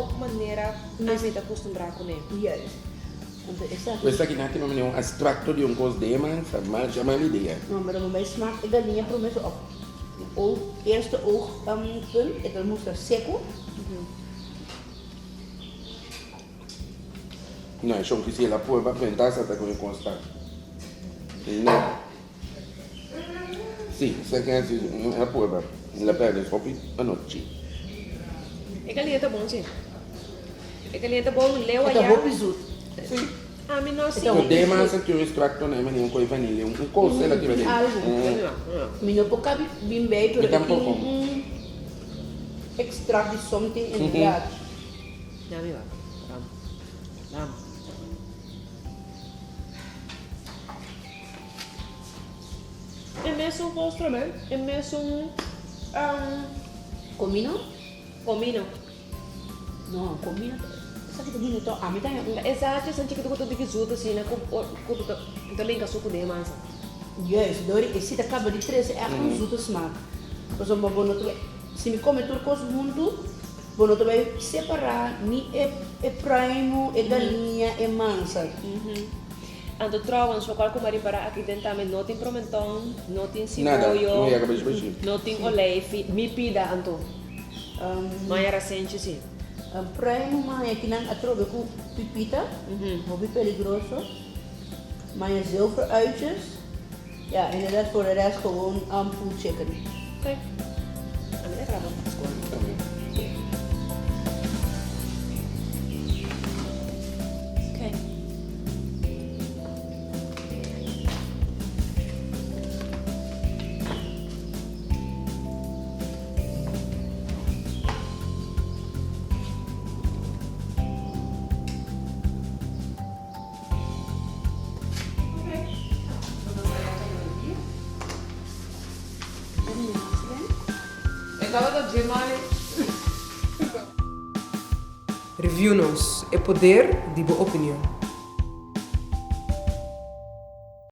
tampoko manera ami ta kustumbrá kuné. Juist. Anto esaki. Pues aki nan tin manera un abstracto di un kos den e mansa, masha mal idea. No, pero bo bai smak e galiña promé so òf oog, eerste oogpunt e ta mustra seku. No, e shon kisi el a purba prenta sa ta ku e kos ta. No. Si, esaki a si el a purba. El a perde hopi anochi. E galiña ta bon si. E galiña ta bon leu E ta aya. hopi zoet. Si. Ami no a E ta sinti hopi Den zoet. masa tin un extracto na e manera un koi vanilla, un kos el a tira Tin den. algu. Mi no por kabi bin bei pero Mi e tin tampoco. un extract di something inderdaad. Dame wak. Ram. Ram. E mesun kos tambe. E mesun um, Komino? Komino. No, komino ta, esaki ta bini to, ami ta haña un. Ta e zaadjes nan chikitu ku ta diki zoet asina ku ku ta ta linka su ku den mansa. Juist, dor e si ta kaba di trese ègt un zoete smaak. Pasobra bo no ta bai, si mi kome tur kos huntu, Bo no ta bai separá ni e e pruimu, e galiña, e mansa. Anto trouwens, lokual ku mi a ripará aki den tambe no tin promentòn, no tin Nada, siboyo, no yega bashi bashi. no tin oleifi, mi pida anto. Maya rasenchi si. Pruimu maya kinan atrobe ku pipita, hopi peligroso. Maya zilveruitjes. Ja, inderdaad voor de rest gewoon pulled chicken. Oké. Ami ta graba pa skol. Oké. Review nos, e poder di bo opinion.